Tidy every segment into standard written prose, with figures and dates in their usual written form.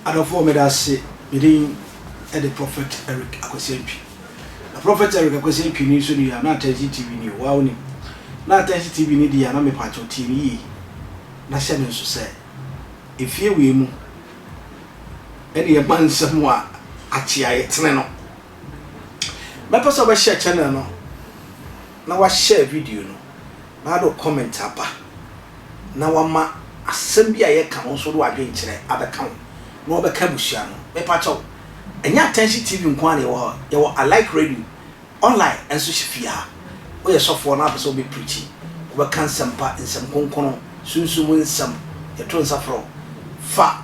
Adɔfoɔ meda ase, me din de Prophet Eric Akwasi Antwi. Na Prophet Eric Akwasi Antwi ni nso ni a na Attention TV ni o, waa wonim. Na Attention TV ni deɛ a na mepaakyɛw tie me yie na hyɛ me nso sɛ efie wei mu ɛne yɛma nsɛm a akyea yɛtene no. Mɛpɛ sɛ wobɛhyɛ channel no na wahyɛ video no na wode wo comment aba na wama asɛm bi a yɛka no nso wode w'adwenkyerɛ abɛka ho na wɔbɛka abusua no. Mepa kyɛw, ɛnyɛ Attention TV nko ara na yɛwɔ hɔ, yɛwɔ Alike Radio online nso hyɛ fie ha. Woyɛ sɔfoɔ na wopɛ sɛ wobɛ preachi, wobɛka nsɛmpa, nsɛm kronkron, sunsum mu nsɛm, yɛto nsa frɛ wo. Fa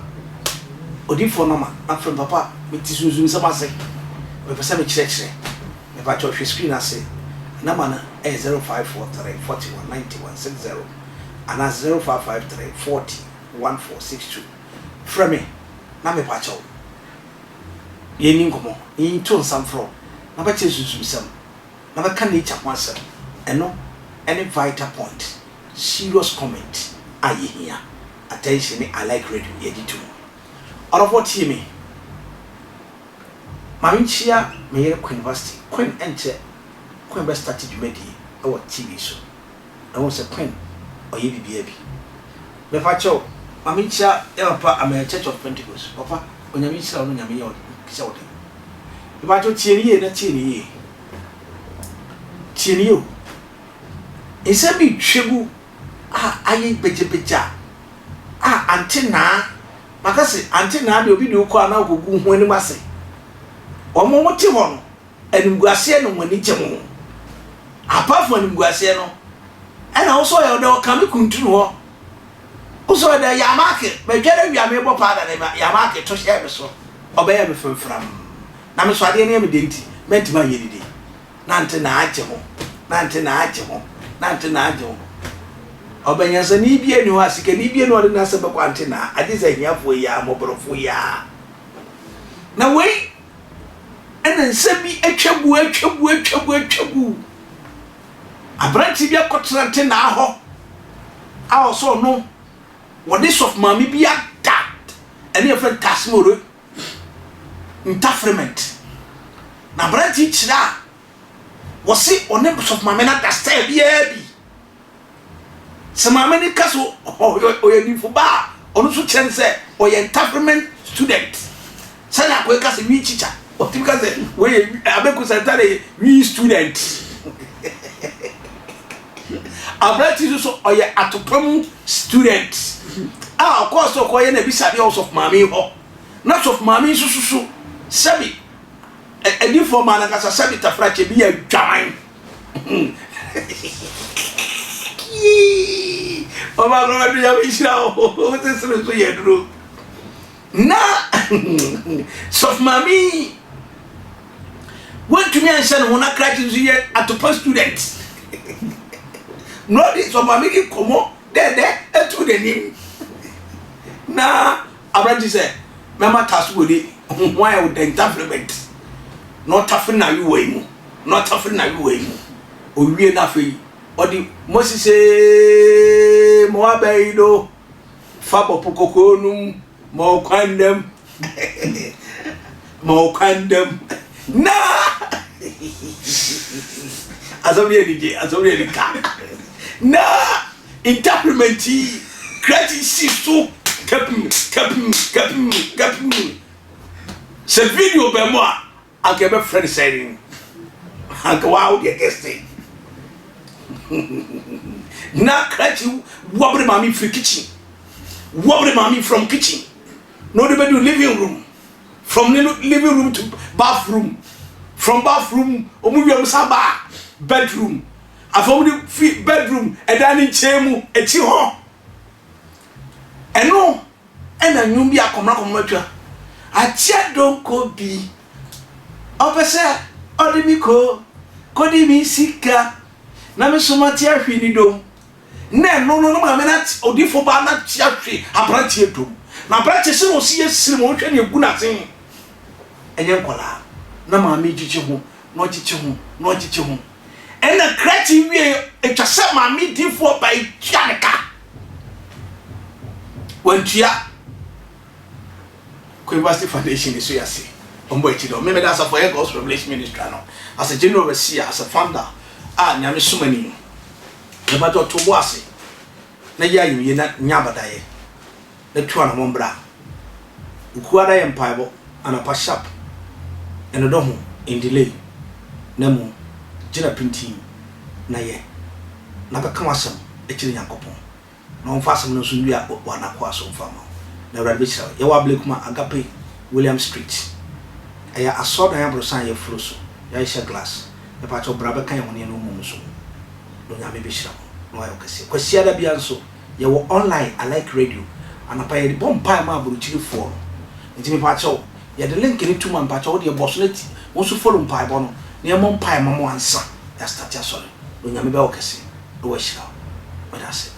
odiyifoɔ nɔma na frɛ me, papa mete sunsum nsɛm ase, mepɛ sɛ mekyerɛkyerɛ. Mepakyɛw hwɛ screen ase number no yɛ 0543 41 91 60 anaa 0553 40 14 62. Frɛ me na mepakyɛw yɛnni nkɔmmɔ, nto nsa mfrɛ wo na bɛkyerɛ sunsumsɛm na bɛka nature ho asɛm. Ɛno ne vital point, serious comment a yɛhia. Attention ne I like radio yɛgye to mu. Ɔdɔfoɔ tie me. Ma menkyia me yere Queen Vasti. Queen ɛnkyɛ Queen bɛ starte dwumadie wɔ TV so. Na wohu sɛ Queen ɔyɛ biribiara bi. Mepa kyɛw ma menkyia yɛ papa Amen Church of Pentecost. Papa Onyame nhyira wo na Onyame nyɛ wo hyɛ wo den. Mepa kyɛw tie no yie na tie no yie. Tie no yie o. Nsɛm bi retwa gu a ayɛ begyabegya a ante naa Maka se, Ante naa deɛ obi de wo kɔ a na wokɔgu wo ho anim ase. Wɔn a wɔte hɔ no, animguaseɛ na wɔn ani gye ho. Apart from animguaseɛ no, ɛna wo sɛ ɔyɛ ɔdɛ ɔka me kuntunu hɔ. Wo sɛ ɔdɛ yamake, madware awie a mebɔ paada no, yamake to hyɛɛ me so, ɔbɛyɛɛ me fremfram. Na me so adeɛ no yɛ me dɛ nti, mantumi anyɛ dede. Nante na agye ho, nante na agye ho, nante na agye ho. Ɔbɛnyansani biara nni hɔ a, sikani biara nni hɔ a ɔde n'asɛm bɛkɔ ante na, agye sɛ ahiafoɔ yi ara, mmɔborɔfoɔ yi ara. Na wei ɛna nsɛm bi atwa gu, atwa gu, atwa gu, atwa gu. Aberanteɛ bi akɔtena ntenaa hɔ a ɔsɛ ɔno wɔde sɔfo maame bi ada, ɛne yɛfrɛ no Tasmore. Ntafrement. Na aberante yi kyerɛ a wɔse ɔne sɔfo maame no ada style biara bi. Sɛ maame no ka sɛ ɔyɛ nimfo ba a, ɔno nso kyerɛ no sɛ ɔyɛ ntafrement student. Sɛnea akoe ka sɛ wi teacher, ɔtumi ka sɛ wei yɛ Abeku Santana yɛ wi student. Aberante yi nso so ɔyɛ atopa mu student a ɔkɔɔ sɛ ɔkɔyɛ n'abisadeɛ wɔ sɔfo maame yi hɔ. Na sɔfo maame yi nso so sɛbi adiifoɔ maa no ankasa sɛbi tafrakyɛ bi yɛ adwaman. Ɔba akɔrɔ bɛdo Nyame nhyira wo. Wo sesere nso yɛ duro. Na sɔfo maame yi Wantumi anhyɛ ne ho na krakye nso yɛ atopa student. Na ɔde sɛ maame di nkɔmmɔ dɛɛdɛ atu n'anim. Na aberante sɛ mɛma taso wɔ ni ho ho ayɛ wo dɛ ntafrement. Na ɔtafere n'ayowa yi mu. Na ɔtafere n'ayowa yi mu. Owie na afei ɔde Moses ee mo abɛyi do fa bɔ po kɔkɔɔ no mu ma ɔkwan dam. Ma ɔkwan dam na asɛm yɛ anigye, asɛm yɛ anika na interprement yi krakye si so kapim kapim kapim kapim. Sɛ video bɛn mu a anka yɛbɛfrɛ no sɛn? Anka waa wo deɛ gɛste na krakye wɔbere maame firi kitchen, wɔbere maame from kitchen na ɔde bɛdu living room, from ne living room to bathroom, from bathroom ɔmo wie ɔmo san ba bedroom, afei ɔmo de fi bedroom ɛdan ne nkyɛn mu akyi hɔ. Ɛno ɛna nnwom bi akɔmra kɔmra atwa akyɛ donko bi ɔpɛ sɛ ɔde mi ko kɔdi mi sika na me so mate ahwe ne dom. Na ɛno no, na maame no ate, odiyifo baa no ate ahwe aberanteɛ dom. Na aberanteɛ sɛ na ɔsi yɛ siri ma ɔhwɛ nea egu n'asen. Ɛnyɛ nkwadaa. Na maame gyigye ho, na ɔgyegye ho, na ɔgyegye ho. Ɛna krakye wie, atwa sɛ maame diyifoɔ baa yi tua ne ka. Wantua. Queen Foundation nso yɛ ase. Wɔn bɔ akyi dɔ. Me meda asafo a ɛyɛ God's Revelation Ministry ano as a general overseer, as a founder a Nyame soma ni no. Mepakyɛw to bo ase na yɛ ayamye na nya abadaeɛ na tu anamɔn bra. Okuada yɛ mpaebɔ anapa sharp ɛnodɔ ho ndelay na mmom gyina pintinn na yɛ na bɛka w'asɛm kyerɛ Nyankopɔn. Na ɔmfa asɛm no nso nwia wɔ n'akoa so mfa mma wo, na Awurade bɛhyira wo. Yɛwɔ Ablekuma Agape William Street. Ɛyɛ asɔrdan aborosan a yɛafuro so, yɛahyehyɛ glass. Mepakyɛw bra bɛka yɛn ho na yɛne wo mmom nsom, na Onyame bɛhyira wo na wayɛ wo kɛseɛ. Kwasiada biara nso, yɛwɔ online Alike Radio. Anɔpa yɛde bɔ mpaeɛ ma aburokyirefoɔ no. Nti mepakyɛw, yɛde link no to mu a, mepakyɛw wo deɛ bɔ so na ti, wo nso follow mpaebɔ no, na yɛmmɔ mpaeɛ mma mo ansa yɛastarte asɔre. Na Onyame bɛyɛ wo kɛse. na wahyira wo. Meda ase.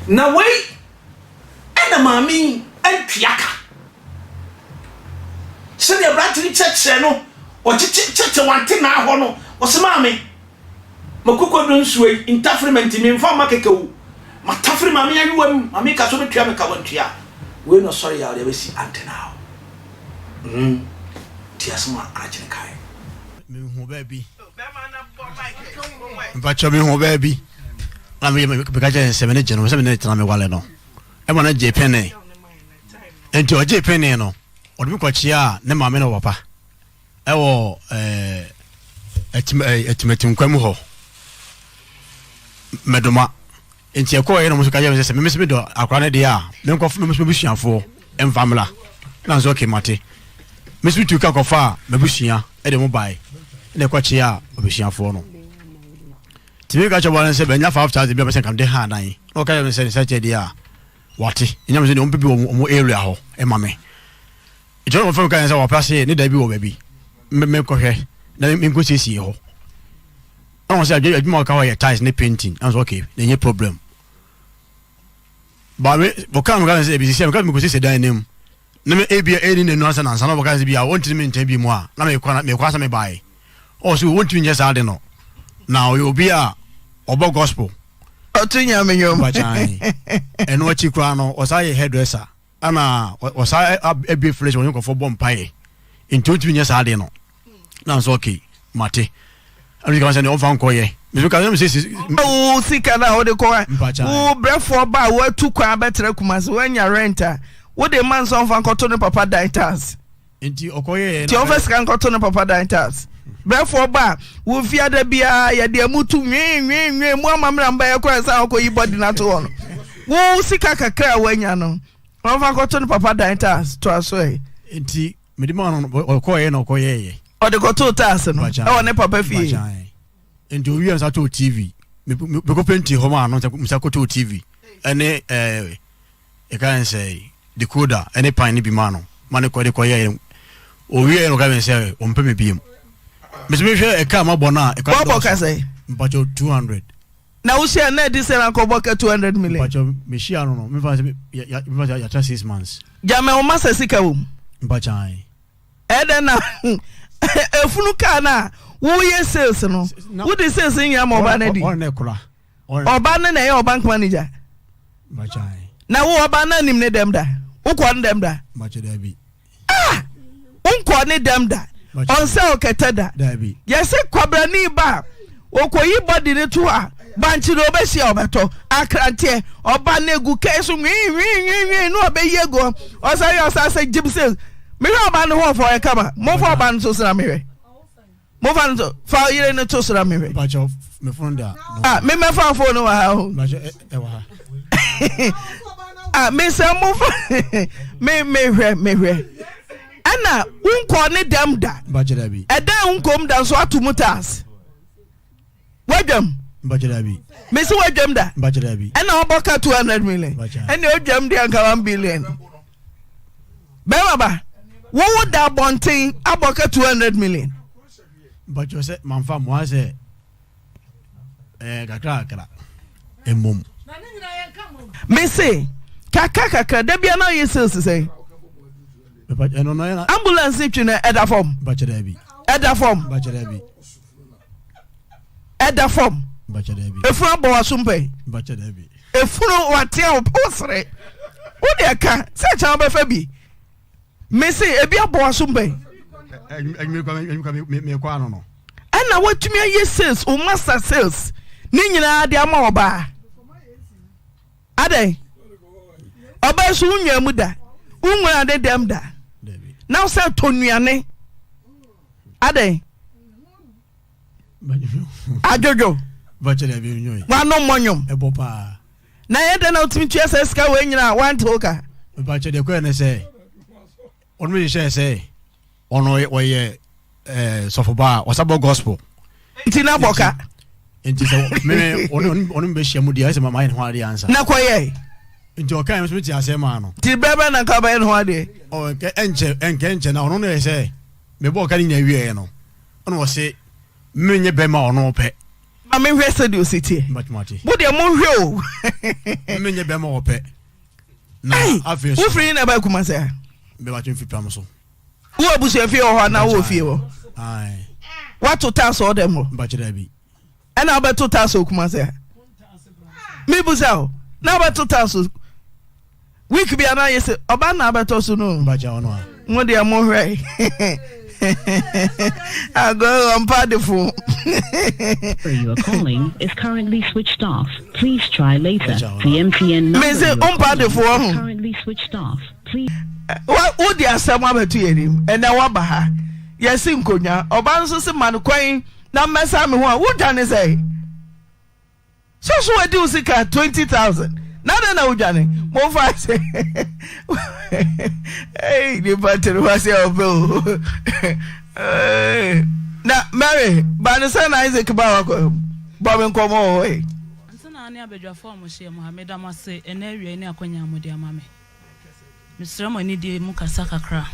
Na wei ɛna maame yi antua ka. Sɛdeɛ aberante no kyerɛkyerɛ no, ɔkyekye kyerɛkyerɛ wante naa hɔ no, ɔse maame, makokɔ do nsuo yi, ntafere ma nti memfa mma kɛkɛ o. Matafere maame ayowa mu, maame ka sɛ ɔbɛtua me ka wantua. Wei na ɔsɔre yɛ a ɔde abɛsi ante naa hɔ. Mm, ti asɛm a akyene kae. Mehu baabi. Mpakyɛ mehu baabi. Na me meka kyerɛ sɛ me ne gye no sɛ me ne tena me wale no. Ɛma no gye pene. Nti ɔgye pene no, ɔde me kɔkyea ne maame ne papa. Ɛwɔ ɛɛ atimatim mu hɔ. Mɛdoma. Enti ɛkɔeɛ na wɔn nso ka kyerɛɛ me sɛ, sɛ me nso medɔ akwadaa no deɛ a, menkɔfa me nso m'abusuafoɔ mfa mmra. Ɛna nso okay mate. Me nso metuu ka kɔfaa m'abusua de mo baeɛ na ɛkɔkyeaa abusuafoɔ no. Nti meka kyerɛ wɔn sɛ bɛnya 5000 bi a bɛsɛ nka mede ha adan. Na wɔka kyerɛ me sɛ ne sɛ kyɛ deɛ a wate. Ɛnya me sɛ deɛ wɔmpɛ bi wɔ wɔn area hɔ ɛma me. Nti wɔn fɛn ka yɛn sɛ wɔpɛ ase ne da bi wɔ baabi menkɔhwɛ na menkɔsiesie hɔ. Ɛna wɔn sɛ adwuma a wɔka hɔ yɛ tiles ne painting. Ɛna sɛ okay, na ɛnyɛ problem. Ba me wɔka me ka sɛ ebi sisi a meka mekɔ sisi dan no mu. Na me ebi ɛni n'anu ansa nansa na wɔka sɛ bi a wɔntumi me ntɛn bi mu a na mekɔ na mekɔ asa me bae. Ɔwɔ so wɔntumi nyɛ saa de no. Na ɔyɛ obi a ɔbɔ gospel. Ɔto nyame nnwom. Ɛno akyi koraa no ɔsan yɛ hairdresser. Ɛna ɔsan abue flesh wɔn nkurɔfoɔ bɔ mpaeɛ nti ɔntumi nyɛ saa adeɛ no na nso okay mate ɛna sika sɛ ɔmfa nkɔyɛ mesɛ ka sɛ sɛ wo sika no a wode kɔ wo brɛfoɔ ba a woatu kwan abɛtra Kumase woanya rent a wode ma nso ɔmfa nkɔto ne papa dan tiles Nti ɔkɔyɛɛ Nti ɔmfa sika nkɔto ne papa dan tiles. Brɛfoɔ ba a, wo fiada biara yɛde amu to nwee nwee nwee mu amammerɛ a mobɛyɛ koraa ansa wakɔyi body no ato hɔ no. Wo sika kakra a woanya no, ɔmfa nkɔto ne papa dan tiles. Toa so ɛ. Nti mede maa no ɔkɔeɛ na ɔkɔyɛeɛ. Ɔde kɔtoo tiles no ɛwɔ ne papa fie. Nti owie a nsa too TV. Mekɔ penti hɔ maa no nsa kɔtoo TV ɛne ɛɛ. Yɛka ne sɛ decoder ne pan no bi maa no ma ne kɔ de kɔyɛɛ. Ɔwieɛ no ɔka me sɛ ɔmpɛ me biom. Mese mehwɛ ɛka a mabɔ no a ɛka Wɔabɔ ka sɛ? Mpakyɛ 200. Na wohyia na ɛde sɛ na akɔbɔ ka 200 million? Mpakyɛ mehyia no no mefa sɛ mefa sɛ yɛatra 6 months. Gyama wo masa sika wɔ mu? Mpakyɛ ae. Ɛdɛn na efunu kaa no a woyɛ sales no wode sales no nyinaa ma ɔbaa no adi? Ɔne na ɛkora. Ɔba no na ɛyɛ ɔ bank manager. Na wo ɔba no anim ne dɛm da? Wokɔ ne dɛm da? Ah! Wonkɔ ne dɛm da? Ɔnsɛ ɔkɛtɛ da? Yɛse kwabrani ba a ɔkɔyi body no to a bankye na ɔbɛhyia ɔbɛtɔ akranteɛ ɔba no egu kɛn so nwii nwii nwii nwii na ɔbɛyi agu hɔ ɔsan yɛ ɔsan sɛ gyim sɛ mehwɛ ɔba no ho ɔfɔ ɔyɛ kama momfa ɔba no so sena mehwɛ. Mo fa no to fa yere no to so na mehwɛ. Mpakyɛw me phone da. Ah me mɛfa phone no wɔ ha o. Mpakyɛw ɛwɔ ha. Ah me sɛ mo fa me mehwɛ mehwɛ. Ɛna wonkɔ ne dɛm da. Mpakyɛw dabi. Ɛdan wonkɔ mu da nso ato mu taas. Wadwam. Mpakyɛw dabi. Me se wadwam da. Mpakyɛw dabi. Ɛna ɔbɔ ka 200 million. Ɛna odwam deɛ nka 1 billion. Bɛrima ba, wowo da abɔnten abɔ ka 200 million. Mpakyɛw sɛ manfa mo asɛ ɛɛ kakra kakra mmom. Me se kakra kakra da bia na ɔyɛ sales sɛn. Ambulance twi no ɛda fam. Ɛda fam. Ɛda fam. Efunu abɔ w'asom pɛn. Efunu watea wo wosere. Wo deɛ ka sɛ kyɛn wobɛfa bi. Mese ebi abɔ w'asom pɛn. Mekɔ ano no. Ɛna watumi ayɛ sales, wo master sales ne nyinaa de ama ɔbaa. Adɛn? Ɔbaa nso wo nwa mu da, wo nwura ne dɛm da. Na wo sɛ tɔ nnuane. Adɛn? Adwodwo. Wano mmɔ nnwom. Ɛbɔ paa. Na ɛyɛ dɛn na wotumi tua saa sika wei nyinaa a woante wo ka? Mepakyɛ deɛ kɔɛ ne sɛ ɔno hyehyɛɛ sɛ ɔno ɔyɛ ɛɛ sɔfoba a ɔsa bɔ gospel. Nti na bɔ ka. Nti sɛ meme ɔno ɔno bɛ hyia mu deɛ ɛsɛ ma ayɛ ne ho adeɛ ansa. Na kɔyɛ. Nti ɔka yɛn nso ti aseɛ maa no. Nti bɛɛ bɛ na nka ɔbɛyɛ ne ho adeɛ. Ɔ nkɛ ɛnkyɛ ɛnkɛ nkyɛ na ɔno no yɛ sɛ mebɔ ɔka ne nyinaa wieɛ no ɔno ɔse menyɛ bɛrima ɔno pɛ. Ma menhwɛ sɛdeɛ ɔsi teɛ. Mo deɛ monhwɛ o. Menyɛ bɛrima ɔpɛ. Na afei so. Wofiri na ɛbaa Kumasi a? Bɛba twɛn firi pam so. Wo abusua fie wɔ hɔ anaa wowɔ fie hɔ? Woato taas wɔ dɛm hɔ? Mpakyɛ daabi. Ɛna wobɛto taas wɔ Kumasi a? Mebusa o. Na wobɛto taas Week bia na yɛsɛ ɔba na abɛtɔ so no. Mo deɛ mo hwɛ. Agorɔ ɔmpa adefo. You are calling is currently switched off. Please try later. The MTN number Mese you are ɔmpa calling adefo wɔ is ho. currently switched off. Please. Wa wodi asɛm abɛto yɛn anim ɛnɛ waba ha yɛsi nkonnwa ɔba nso se ma no kwan na mmɛsa me ho a wodwane sɛ. So so wadi wo sika 20000 na adɛn na wodwane momfa ase ei nipa tere hɔ ase a ɔpɛ o na Mary ba ne sɛ na Isaac ba wakɔ bɔ me nkɔmmɔ wɔ hɔ yi. Ansa na ne abadwafoɔ a wɔhyia mu ha, meda mo ase ɛnnɛ awia yi ne akwanya a mode ama me. Mesrɛ mo anidie mu kasa kakra.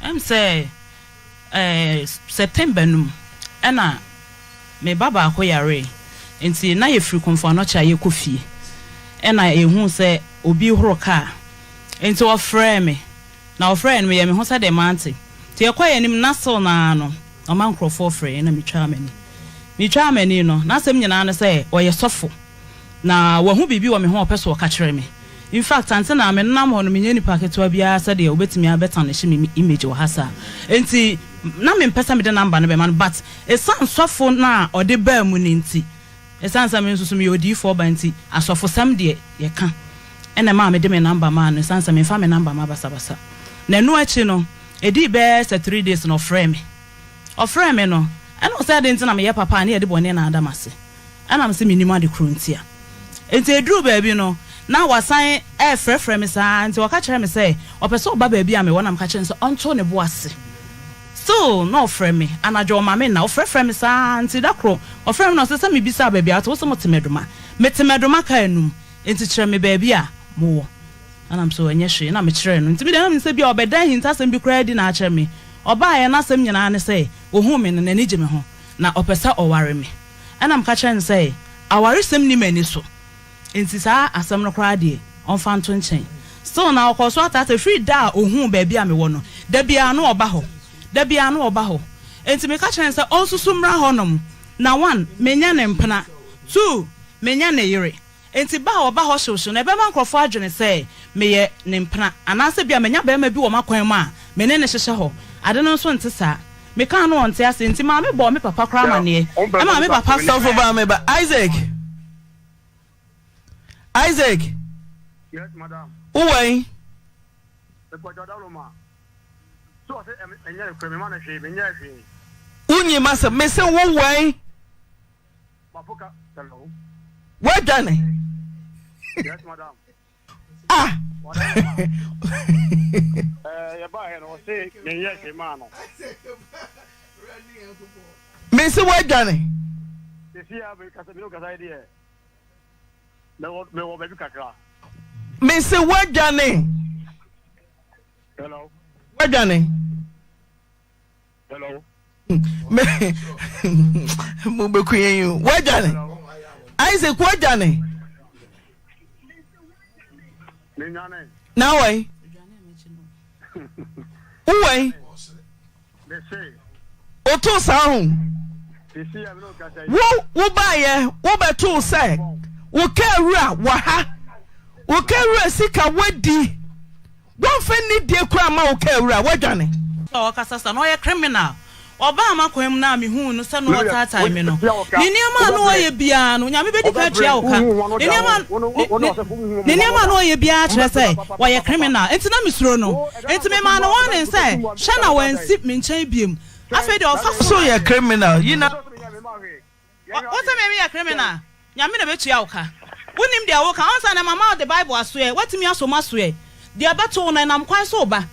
Ɛm sɛ ɛɛ September no mu ɛna me ba baako yaree nti na yɛfiri Komfo Anokye a yɛkɔ fie ɛna yɛhuu sɛ obi horo kaa nti ɔfrɛɛ me na ɔfrɛɛ no meyɛɛ me ho sɛ deɛ mante nti yɛkɔɔ yɛn anim na still no ara no ɔma nkurɔfoɔ frɛ yɛn na metwaa m'ani metwaa m'ani no n'asɛm nyinaa ne sɛ ɔyɛ sɔfo Na wahu biribi wɔ me ho a ɔpɛ sɛ ɔka kyerɛ me. In fact, ansa na menam hɔ no, menyɛ nipa ketewa biara sɛdeɛ ɔbɛtumi abɛtanehye me image wɔ ha saa. Enti, na mempɛ sɛ mede number no bɛma no, but ɛsiane sɔfo no a ɔde baa mu no nti, ɛsiane sɛ me nso so meyɛ odiyifoɔ ba nti, asɔfosɛm deɛ yɛka, ɛna ɛmaa mede me number maa no, ɛsiane sɛ memfa me number ma basabasa. Na ɛno akyi no, ɛdii bɛyɛ sɛ three days na ɔfrɛɛ me. Ɔfrɛɛ me no, ɛna ɔsɛ adɛn nti na meyɛ papa a na yɛde bɔne na ada m'ase. Ɛna mese mennim ade korɔ nti a. Enti ɛduruu baabi no, na wasan refrɛfrɛ me saa ara, nti ɔka kyerɛɛ me sɛ ɔpɛ sɛ ɔba baabi a mewɔ na meka kyerɛɛ no sɛ ɔnto ne bo ase. Still na ɔfrɛ me, anadwo ɔma me nna, ɔfrɛfrɛ me saa ara, nti da koro ɔfrɛɛ me na ɔse sɛ mebisaa baabi a wote, wose mote Mɛdoma. Mete Mɛdoma kaa num, enti kyerɛ me baabi a mowɔ. Ɛna mese ɛnyɛ hwee, ɛna mekyerɛɛ no. Nti me deɛ na menim sɛ ebia ɔbɛda ahintasɛm bi koraa adi na akyerɛ me. Ɔbaeɛ, n'asɛm nyinaa ne sɛ ɔhuu me no, n'ani gye me ho, na ɔpɛ sɛ ɔware me. Ɛnna meka kyerɛɛ no sɛ, Awaresɛm nni m'ani so, enti saa asɛm no koraa deɛ, ɔmfa nto nkyɛn. Still na ɔkɔɔ so ataataa firi da a ɔhuu baabi a mewɔ no, da biara na ɔba hɔ, da biara na ɔba hɔ. Enti meka kyerɛɛ no sɛ ɔnsusu mmra hɔnom, na one, menyɛ ne mpena, two, menyɛ ne yere. Enti ba a ɔba hɔ hyewhyew no, ɛbɛma nkurɔfo adwene sɛ meyɛ ne mpena, anaasɛ ebia manya barima bi wɔ m'akwan mu a me ne no hyehyɛ hɔ. Ade no nso nte saa. Mekaa no ɔnte ase, enti Maame bɔɔ me papa koraa amanneɛ. Ɛmaa me papa. Sɔfo ba me ba Isaac Isaac Yes, madam. Wo wɛn? Wonyi m'asɛm mese wo wɛn? Woadwane? Yes, madam. Ah. Mese woadwane. Mese woadwane. Woadwane. Hello. Me mo bɛku yɛn yi o. Woadwane. Isaac woadwane. Menwane. Na wɔn. Wowɛn. Woto saa ho. Wo wobaeɛ wobɛtoo sɛ wo kaa wura wɔ ha. Wo kaa wura sika woadi. Wɔmfa nnidie koraa mma wo kaa wura, woadwane. A ɔkasa sa no ɔyɛ criminal ɔbaa makwan mu no a mehuu no sɛ na ɔtaatae me no ne nneɛma a na ɔyɛ biara no Nyame bɛdi kan atua wo ka ne nneɛma ne nneɛma a na ɔyɛ biara kyerɛ sɛ ɔyɛ criminal nti na mesuro no nti memaa no warning sɛ hwɛ na wansi me nkyɛn biom afei deɛ ɔfa So yɛ criminal yi na. Wo sɛ me meyɛ criminal? Nyame na bɛtua wo ka. Wonim deɛ woka. Ansa na mama wode Bible asoɛ, woatumi asɔ mu asoɛ. Deɛ ɛbɛto wo no, ɛnam kwan so reba.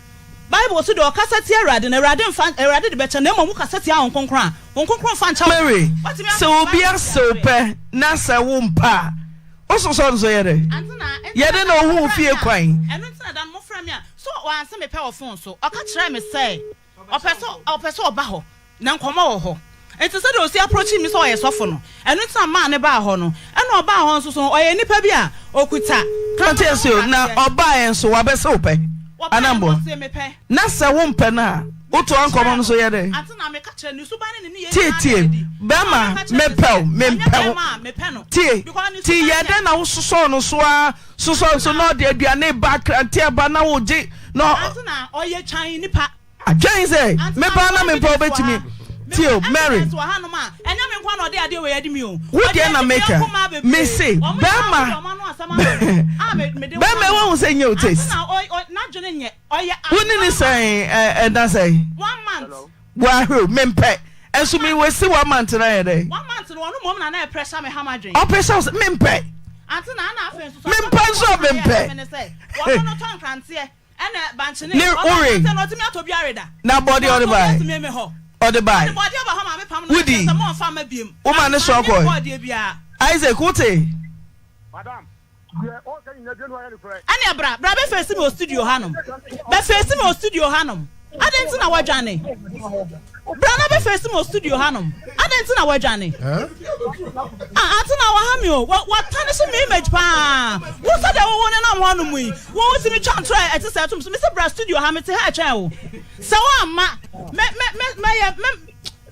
Bible se deɛ ɔkasa tia Awurade no, Awurade mfa, Awurade de bɛkyɛ no, na mmom wokasa tia Honhom Kronkron a, Honhom Kronkron mfa nkyɛ wo. Mary, Woatumi sɛ asɔ obi Bible de ase wo asoɛ. pɛ na sɛ wompɛ a, wososɔ no so yɛ dɛn? Ante na, enti Yɛ na dɛn da na no ohu wo mofrɛɛ fie me a, kwan? ɛno nti na da no mofrɛɛ me a, so wanse mepɛ wɔ phone so? Ɔka kyerɛɛ me sɛ. Ɔpɛ sɛ ɔpɛ sɛ ɔba hɔ, na nkɔmmɔ wɔ hɔ. Nti sɛdeɛ ɔsi approaching me sɛ ɔyɛ sɔfo no, ɛno nti na maa no baa hɔ no. Ɛna ɔbaa hɔ nso so no, ɔyɛ nipa bi a ɔkuta Mate kraman ase ho o, na dadeɛ. ɔbaeɛ nso wabɛsɛ wo pɛ Ɔbaeɛ anaa no mboa? ɔsee me pɛ. Na sɛ wompɛ no a, Meka wotoa nkɔmmɔ kyerɛɛ no no, so yɛ dɛn? ante na meka kyerɛɛ no, ne suban ne ne nneyɛɛ Tie nyinaa da tie, adi. Ɛna bɛrima, meka kyerɛɛ no mepɛ sɛ, wo, ɔnyɛ mempɛ wo. bɛrima a mepɛ no, Tie, because ne tie, suban yɛ deɛ. dɛn na wososɔɔ no so ara, sosɔɔ no so Ante na na. ɔde aduane ba, akranteɛ ba na wogye, na ɔ. Ante na ɔyɛ twan nipa. Adwen sɛ Ante me na paa na mewɔ me mpɛ evidence wɔ wobɛtumi ha. tie Mewɔ o Mary evidence wɔ hanom a ɛnyɛ me nko na ɔde adeɛ wei adi me o. wo Ɔde deɛ na adi me meka yɔnko mmaa bebree. me se Wɔn nyinaa bɛrima wɔde wɔn ano asɛm ama me a me mede bɛrima wɔn wahu sɛ nyɛ o Ante taste na ɔ ɔ n'adwene nyɛ ɔyɛ wo ne ne abnormal. sɛn ɛ ɛda sɛn One month. wahwɛ o mempɛ ɛnso One me month. wasi one month na yɛ dɛn One month no ɔno mmom na na ɛpressure me ha m'adwene. ɔpressure wo sɛ mempɛ Ante na ana afei nso so asɛm mempɛ nso baako a a ɔka yɛ mempɛ me ne sɛ wɔno no tɔ nkranteɛ. Ɛna bankye ne Ne ɔba wore. sɛ na ɔtumi atɔ bi awe da. Na bɔdeɛ ɔde Watɔ bi bae. ato meme hɔ. Ɔde bae. Ɔde bɔdeɛ ba hɔ ma me pam no ka Wodi. kyerɛ sɛ mɔnfa mma biem. Woma ne soa Manyɛ kɔe. bɔdeɛ biara. Isaac wote? Madam, deɛ ɔreka nyinaa biara na wayɛ nokorɛ. Ɛneɛ bra, bra bɛ face me wɔ studio hanom. Bɛ face me wɔ studio hanom. Adɛn nti na woadwane? Bra na bɛ face me wɔ studio hanom. Adɛn nti na woadwane? Ah, ante na waha me o. Wa, wa tarnish me image paa. Wo sɛdeɛ wo wo nenam hɔ nom yi, wo wotumi twa ntorɔ a ɛte sɛ ɛtom so. Mese bra studio ha, mete ha ɛtwɛn wo. Sɛ woamma, mɛ, mɛ, mɛ, mɛyɛ, mɛ,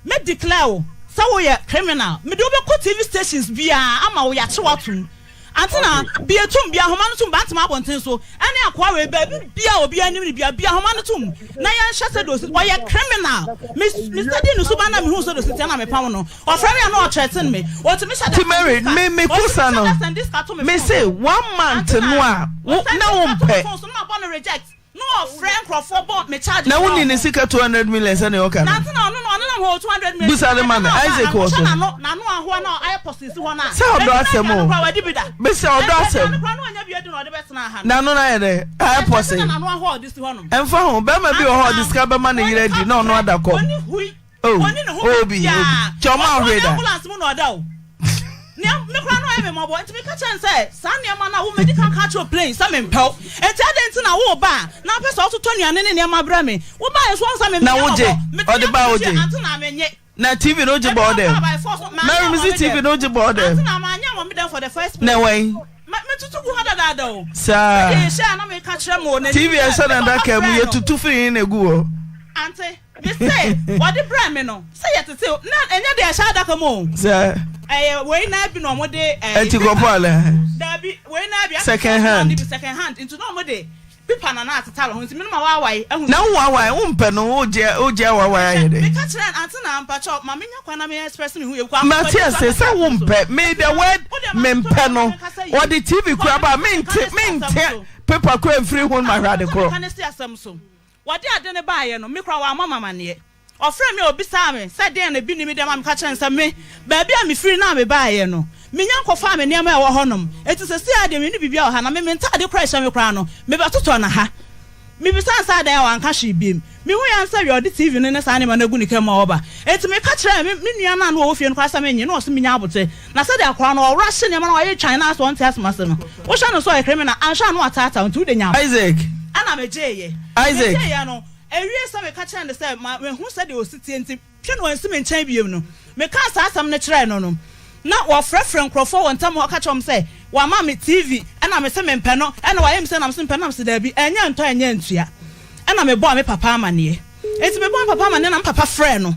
mɛ declare wo sɛ woyɛ criminal. Mede wo bɛkɔ TV stations biara ama wo, yɛakye wo atom. Antena, bue tom, bue ahoma no tom, Bantama abɔnten so, ɛne akoa wei, baabi bia a obiara nim no bia, bue ahoma no tom, na yɛnhwɛ sɛdeɛ ɔsi, ɔyɛ criminal, me, me study ne suban na mehuu sɛdeɛ ɔsi teɛ na mepam no, ɔfrɛ me a na ɔthreaten me, ɔtumi hyɛ da Ti Mary, sɛndi sika, me me ɔtumi kusa hyɛ no, da sɛndi sika to me me phone se so, one month Antena, no a, wo ɔsɛndi na sika to me wompɛ. phone so na mabɔ no reject. Na ɔfrɛ nkurɔfoɔ bɔ me charge Na koraa wonni ne wɔ hɔ. sika 200 million sɛnea ɔka no? Nante na ɔno no ɔnenam hɔ wɔ 200 million Busa no ma ɛda me, na ɔbaa Isaac ha no wɔ wohwɛ so. n'ano n'ano ahoa na ayɛ pɔsee si hɔ no a Sɛ ɔdɔ ɛdi asɛm n'aduane o. koraa wadi bi da Mese ɔdɔ ɛnti asɛm. aduane koraa na wanya bi adi na ɔde bɛtena ha no N'ano no ayɛ dɛn? Ayɛ ɛnti pɔsee. na n'ano ahoa a ɔde si hɔ nom. Ɛmfa ho, bɛrima bi wɔ hɔ a ɔde Ante na sika bɛma ne ɔni yere adi na ɔno kaprɛ ada kɔm. ɔni hui Oh, Ɔnni ne ho obi, obi. biribiara. Kyɛ ɔma Ɔte ɔhwee ɔne da. ambulance mu na ɔda o. Nea me koraa na ɔyɛ me mmɔbɔ. Nti meka kyerɛɛ no sɛ, saa nneɛma no a wo madi kan ka akyerɛ wo plain sɛ mempɛ wo. Nti adɛn nti na woreba a na wopɛ sɛ wototɔ nnuane ne nneɛma brɛ me? Wobaeɛ nso woahu sɛ me Na meyɛ wogye? mmɔbɔ. Metumi Ɔde ba a akɔgye wogye? ante na mennye. Na TV no wogye Ebi bɔ wo wɔ dɛm? koraa by force no, manyɛ Mary ama mese me TV dɛm. no wogye bɔ wo dɛm? Ante na manyɛ ama me dɛm for the first Na place. ɛwɔ he? Me metutu gu hɔ dadaada o. Saa. Sɛdeɛ yɛhyia a na meka kyerɛ mo wɔ n'anim TV sɛ ɛhyɛ me papa n'adaka mu frɛɛ no. yɛtutu firi he na egu hɔ? Ante. Me se wɔde brɛɛ me no sɛ yɛtete o na ɛnyɛ deɛ ɛhyɛ adaka mu o. Sɛ. Ɛyɛ wei naa bi na wɔn de ɛɛ. Ɛti kɔpɔ alɛ. Daabi wei naa bi. Second hand. Bi second hand nti na wɔn de pipa na na atetare ho nti me no ma waawae ahu. Na wo waawae wo mpɛ no wo gye wo gye awaawae ayɛ dɛ. Meka kyerɛ ante na mpakyɛw ma me nya kwan na me express me ho yɛ kɔ. Mate ase sɛ wo mpɛ me the word me mpɛ no wɔde TV kura ba me nte me nte paper kura mfiri ho ma hwɛ ade korɔ. Wɔde ade no baeɛ no, me koraa wammɔ me amanneɛ. Ɔfrɛɛ me a ɔbisaa me sɛ deɛn na ebi nni me dɛm a meka kyerɛɛ no sɛ me, baabi a mefiri no a mebaeɛ no, mennya nkɔfaa me nneɛma a ɛwɔ hɔnom, enti seesei ara deɛ menni biribiara wɔ ha, na me me ntadeɛ koraa a ɛhyɛ me koraa no, mebɛtotɔ no ha. Mebisaa no sɛ adɛn a wanka hwee bio. Mehui ara ne sɛ wia ɔde TV no ne saa nneɛma no agu ne kaa mu a ɔreba. Enti meka kyerɛɛ me me nua no a na ɔwɔ fie no koraa sɛ mennye, na ɔse menya aboterɛ. Na sɛdeɛ akwadaa no ɔrushe nneɛma na wayɛ twan na asɛ ɔnte asɛm ase no, wohwɛ no sɛ ɔyɛ criminal, anhwɛ a na wataataa wo nti wode nya aboterɛ. Isaac. Ɛna megyeeɛ. Isaac. Megyeeɛ no, ɛwiee sɛ meka kyerɛɛ no sɛ ma mahu sɛdeɛ ɔsi teɛ nti, hwɛ na wansi me nkyɛn bio no, mekaa saa asɛm no kyerɛɛ no no, na wɔfrɛfrɛ nkurɔfoɔ wɔ ntam hɔ ka kyerɛ wɔn sɛ wama me TV ɛna mese mempɛ no, ɛna wayɛ me sei na mese mempɛ no, na mese daabi, ɛnyɛ ntɔ ɛnyɛ ntua. Ɛna mebɔɔ me papa amaneɛ. Enti mebɔɔ me papa amaneɛ na me papa frɛɛ no.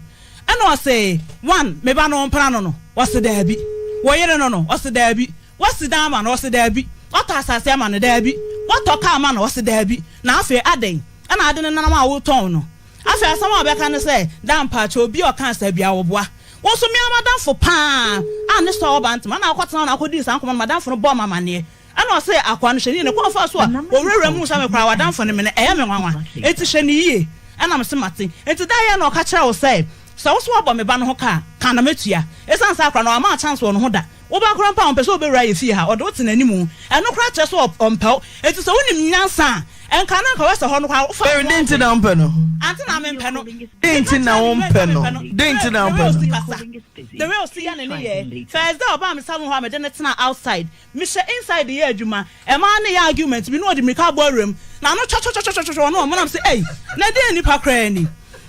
Ɛna ɔse, One, me ba no wo mpena no no? Ɔse, Daabi. Wo yere no no? Ɔse, Daabi. Woasi dan ama no? Ɔse, Daabi. Woatɔ asase ama no? Daabi. Woatɔ kaa ma no? Ɔse, Daabi. Na afei adɛn na ade no nenam a woretɔn no? Afei asɛm a ɔbɛka ne sɛ, Daa mpaakyɛw, obi a ɔkaa saa biara ɔboa. Wo nso, me ara m'adamfo paa a ne sɔ ɔba ntem, ɛna akɔtena hɔ na akɔdii saa nkɔmmɔ no, m'adamfo no bɔɔ me amanneɛ. Ɛna ɔse, Akoa no, hwɛ no yie, ne kwan a ɔfaa so a ɔwurawura mu hu sɛ me koraa w'adamfo ne me no, ɛyɛ me nwanwa. Enti hwɛ no yie. Ɛna mese, Mate. Enti da yɛn na ɔka kyerɛɛ wo sɛ, sɛ wo nso woabɔ me ba no ho ka a, ka na mɛtua. Esiane sɛ akora no, wamma wo chance wɔ ne ho da. Wo ba koraa mpo a, ɔmpɛ sɛ ɔbɛwura yɛn fie ha. Ɔde wo te n'anim. Ɛno koraa kyerɛ sɛ ɔmpɛ wo. Enti sɛ wonim nyansa a, ɛnka na anka woasɛ hɔ no koraa, wofa Mary, dɛn nti na wompɛ no? Ante na mempɛ no. Dɛn nti na wompɛ no? Dɛn nti na The way wompɛ ɔsi no? kasa, the way ɔsi yɛ ne nneyɛɛ. First day a ɔbaa me salon hɔ a mede no tenaa outside. Mehyɛ inside yɛ adwuma. Ɛmaa ne yɛ argument bi na ɔde mmirika abɔ awura mu. N'ano twɔtwɔtwɔtwɔtwɔ ɔno ɔmo nam sɛ ei na ɛdeɛn nipa koraa ni.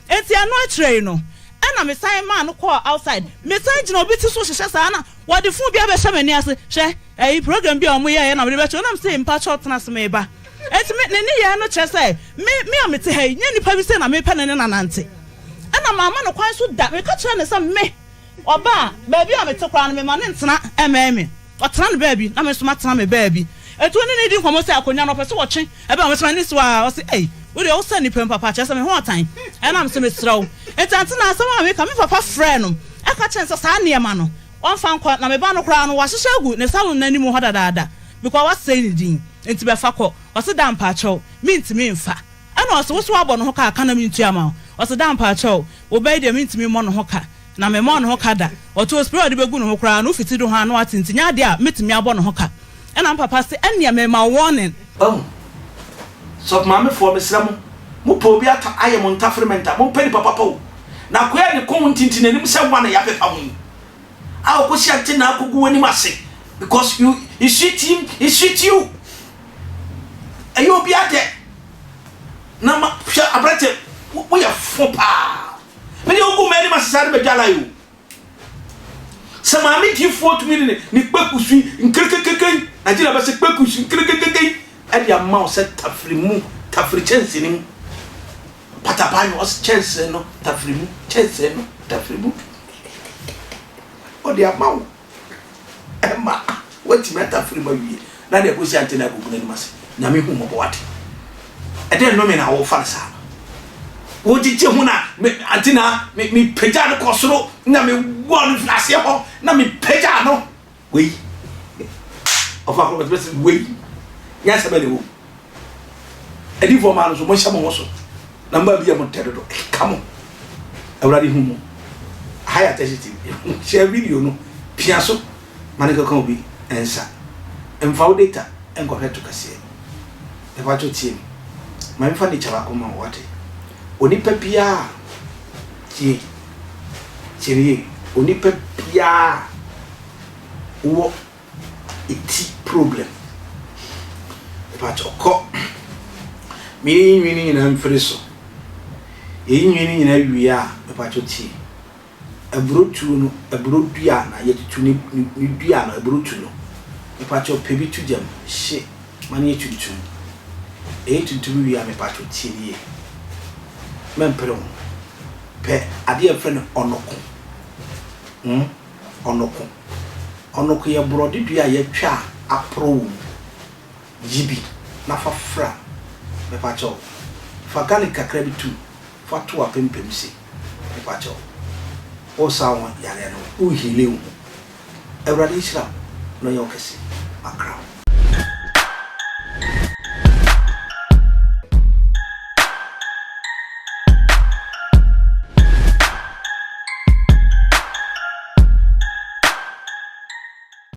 Enti ɛno akyire yi no ɛna mesan maa no kɔɔ outside. Mesan gyina obi ti so hyehyɛ saa na wɔde phone bi abɛhyɛ m'ani ase. Hwɛ ɛyi program bi a wɔn yɛɛyɛ na mede bɛkyerɛ wo na mese mpakyɛw tena ase meba. Enti me ne nneyɛɛ no kyerɛ sɛ me me a mete ha yi nyɛ nipa bi sei na mepɛ ne ne nanante. Ɛna mamma no kwan so da. Meka kyerɛɛ no sɛ me Ɔba a, baabi a mete koraa no, mema no ntena mmɛn me. Ɔtena ne baabi, na me nso matena me baabi. Enti wo ne no redi nkɔmmɔ sɛ akonnwa no, ɔpɛ sɛ ɔtwe bɛn wo. Mesɛ m'ani so ara. Ɔse, Ei, wo deɛ wosɛ nnipa mu papa, kyerɛ sɛ me ho ɔtan. Ɛnna mese, Mesrɛ wo. Enti ante na asɛm a meka, me papa frɛɛ no ka kyerɛɛ no sɛ saa nneɛma no, ɔmfa nkɔ, na me ba no koraa no, wɔahyehyɛ agu ne salon no anim hɔ dadaada, because wasɛe ne din, enti bɛfa kɔ. Ɔse, Daa mpaakyɛw, mentumi mfa. Ɛna ɔse, wo so woabɔ ne ho ka a, ka na mentua ma wo. Ɔse, Daa mpaakyɛw, wo ba yi deɛ mentumi mmɔ ne ho ka, na memmɔɔ ne ho ka da. Ɔtoo spray a ɔde bɛgu ne ho koraa no, wofiti do ho a na wate nti nyɛ adeɛ a mɛtumi abɔ ne ho ka. Ɛna me papa se, ɛneɛ mema wo warning. Wahu? Sɔfo maamefoɔ mesrɛ mo, mo pɛ obi ata ayɛ mo ntafere mɛnta, mo mpɛ nipa papa o. Na akoa a ne kɔn ntintin n'anim sɛ nwa na yɛapepa ho yi, a ɔkɔsi ante na akɔgu w'anim ase because you, he sweet him, he sweet you. Ɛyɛ obi adɛ na ma hwɛ aberante woyɛ fo paa. Me deɛ wogu m'anim ase saa de bɛdwa line o. Sɛ maame diifoɔ tumi de ne ne kpekusu nkerekekekei, Nigeria bɛsɛ kpekusu nkerekekekei ɛde ama wo sɛ tafiri mu, tafiri kyɛnsee no mu. Patapaanyo ɔsɛ kyɛnsee no tafiri mu, kyɛnsee no tafiri mu. Ɔde ama wo. Ɛma watumi atafere mu awie na deɛ ɛkɔsi ante na agugu n'anim ase. Nyame hu mmɔbɔ wate. Ɛdɛn nnome na wofa no saa no? Wogyegye ho na me ante na me me pagya no kɔ soro na me wɔ no firi aseɛ hɔ na me pagya no. Wei ɔfa koro bɛtɛ sɛ wei nyansa bɛ ne wɔ. Adiyifoɔ mmaa no nso, monhyɛ mo ho so, na mmaa bi yɛ mo dɛ dodo. Ɛka mo. Awurade hu mo. Aha yɛ Atɛhye TV. Share video no, pia so ma no nkɔka obi nsa. Mfa wo data nkɔhwɛ to kɛseɛ. Mepakyɛw tie me. Ma memfa nature baako mma wo, wate? Onipa biara, tie, tie me yie. Onipa biara wɔ eti problem. Mepakyɛw kɔ. Meyi nwi no nyinaa mfiri so. Yɛyi nwi no nyinaa wie a, mepakyɛw tie. Aburo tuo no, aburo dua na yɛtutu ne ne dua no, aburo tu no. Mepakyɛw pɛ bi to gya mu, hye ma no yɛ tuntum. Ɛyɛ tuntum wie a, mepakyɛw tie me yie. Mɛmpere wo ho. Pɛ adeɛ a yɛfrɛ no ɔnoko. Hmm, ɔnoko. Ɔnoko yɛ borɔde dua a yɛatwa a aporɔw wɔ mu. Yi bi na fa fra. Mepakyɛw, fa garlic kakra bi to mu fa to w'apampam se. Mepakyɛw, woresa wo ho yareɛ no, woreheale wo ho. Awurade nhyira wo na ɔnyɛ wo kɛse. Makra wo.